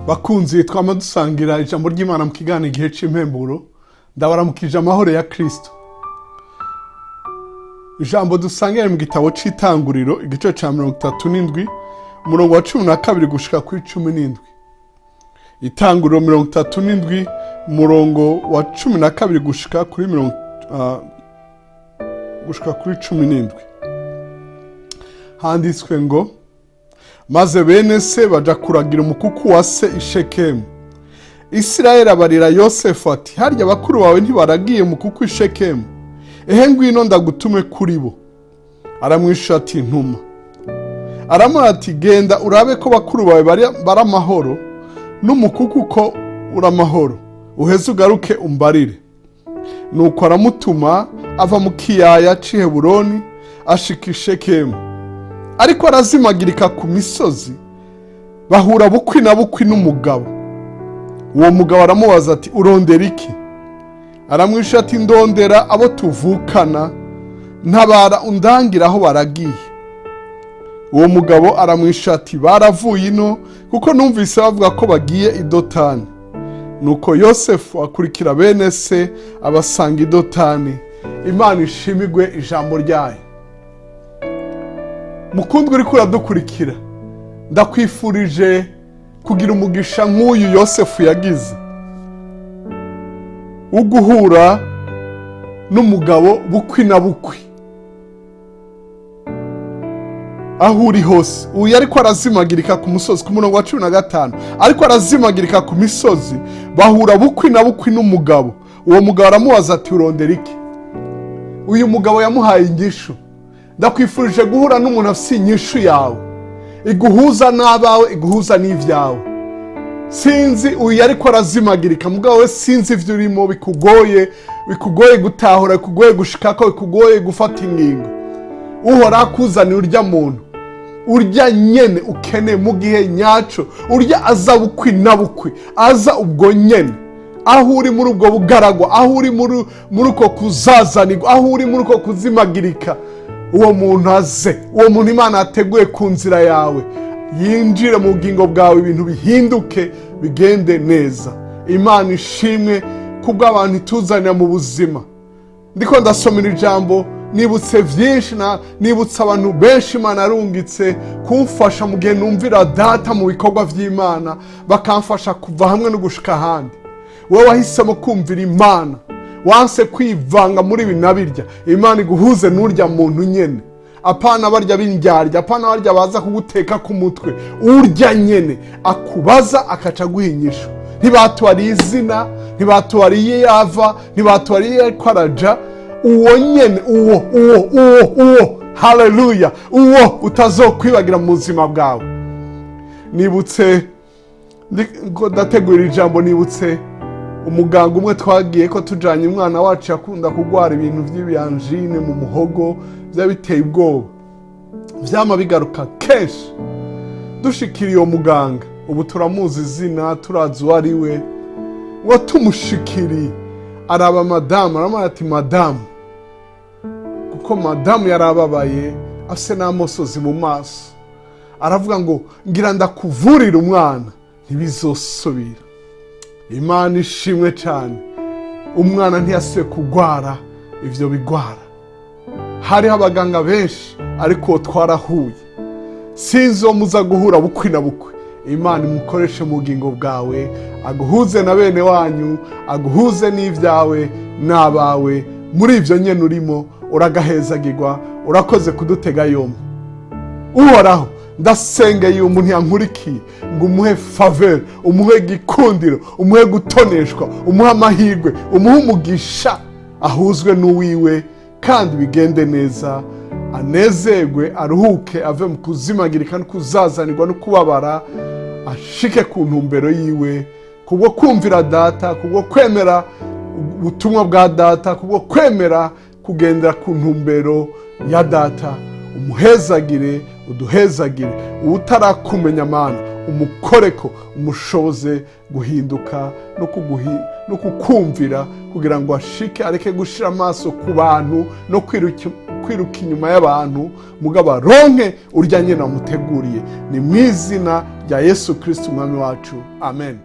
Bakunzi twama dusangira ijambo ry'Imana mu kiganiro Igihe c'Impemburo, ndabaramukije amahoro ya Kristo. Ijambo dusangira mu gitabo c'Itanguriro, igice ca 37, umurongo wa 12 gushika kuri 17. Itanguriro 37, umurongo wa 12 gushika kuri mirongo gushika kuri 17, handitswe ngo: "Maze bene se baja kuragira umukuku wa se i Shekemu. Isirayeli abarira Yosefu ati: 'Harya bakuru bawe ntibaragiye umukuku i Shekemu? Ehe, ngwino ndagutume kuri bo.' Aramwishyura ati: 'Ntuma.' Aramubwira ati: 'Genda urabe ko bakuru bawe bari amahoro, n'umukuku ko uri amahoro, uheze ugaruke umbarire.' Nuko aramutuma, ava mu kiyaya c'i Heburoni, ashika i Shekemu. Ariko arazimagirika ku misozi, bahura bukwi na bukwi n'umugabo. Uwo mugabo aramubaza ati: 'Urondera iki?' Aramwishyura ati: 'Ndondera abo tuvukana, ntabara undangira aho baragiye.' Uwo mugabo aramwishyura ati: 'Baravuye ino, kuko numvise bavuga ko bagiye i Dotani.' Nuko Yosefu akurikira bene se, abasanga i Dotani." Imana ishimigwe ijambo ryayo. Mukundwa uriko uradukurikira, ndakwifurije kugira umugisha nk'uyu Yosefu yagize, wo guhura n'umugabo bukwi na bukwi aho uri hose. Uyu ariko arazimagirika ku musozi, ku murongo wa 15, ariko arazimagirika ku misozi, bahura bukwi na bukwi n'umugabo. Uwo mugabo aramubaza ati: "Urondera iki?" Uyu mugabo yamuhaye inyishu. Ndakwifurije guhura n'umuntu afite inyishu yawe, iguhuza n'abawe, iguhuza n'ibyawe. Sinzi uyu ariko arazimagirika, mugabo we, sinzi ibyo urimo bikugoye, bikugoye gutahura, bikugoye gushikako, bikugoye gufata ingingo. Uhoraho akuzanira urya muntu, urya nyene ukeneye mu gihe nyaco, urya aza bukwi na bukwi, aza ubwo nyene aho uri muri ubwo bugaragwa, aho uri muri uko kuzazanirwa, aho uri muri uko kuzimagirika. Uwo muntu aze, uwo muntu Imana yateguye ku nzira yawe, yinjire mu bugingo bwawe, ibintu bihinduke, bigende neza. Imana ishimwe kubw'abantu ituzanira mu buzima. Ndiko ndasomera ijambo, nibutse byinshi, na nibutse abantu benshi Imana yarungitse kumfasha mu gihe numvira Data mu bikorwa by'Imana, bakamfasha kuva hamwe no gushika ahandi. Wowe wahisemo kumvira Imana, wanse kwivanga muri ibi na birya, Imana iguhuze n'urya muntu nyene. Apana barya b'indyarya, apana barya baza kuguteka ku mutwe, urya nyene akubaza akaca aguha inyishu. Ntibatubariye izina, ntibatubariye iyo ava, ntibatubariye iyo ariko araja. Uwo nyene, uwo, uwo, uwo, uwo, haleluya, uwo utazokwibagira mu buzima bwawe. Nibutse ngo ndategura ijambo, nibutse umuganga umwe twagiye ko tujanye umwana wacu yakunda kurwara ibintu by'ibiyanjine mu muhogo, byaba biteye ubwoba, vyama bigaruka kenshi. Dushikiriye uwo muganga, ubu turamuzi izina, turazi uwo ari we, ngo tumushikiriye araba madamu, aramubwira ati: "Madamu," kuko madamu yarababaye, afise n'amosozi mu maso, aravuga ngo: "Ngira ndakuvurira umwana, ntibizosubira." Imana ishimwe cyane, umwana ntiyasubiye kugwara ivyo bigwara. Hariho abaganga benshi, ariko uwo twarahuye. Sinzi uwo muza guhura bukwi na bukwi. Imana imukoreshe mu bugingo bwawe, aguhuze na bene wanyu, aguhuze n'ibyawe n'abawe. Muri ibyo nyine urimo uragahezagirwa. Urakoze kudutega yombi. Uhoraho, ndasengeye uyu muntu yankurikiye ngo umuhe faveur, umuhe gikundiro, umuhe gutoneshwa, umuhe amahirwe, umuhe umugisha, ahuzwe n'uwiwe kandi bigende neza, anezerwe, aruhuke, ave mu kuzimagirika no kuzazanirwa no kubabara, ashike ku ntumbero yiwe kubwo kumvira Data, kubwo kwemera ubutumwa bwa Data, kubwo kwemera kugendera ku ntumbero ya Data. Umuhezagire, uduhezagire. Utarakumenya, Mana. Umukoreko, umushoboze guhinduka no kukumvira, kugira ngo ashike areke gushira amaso ku bantu no kwiruka inyuma y'abantu, mugabo aronke urya nyine wamuteguriye. Ni mu izina rya Yesu Kristo, Umwami wacu, amen.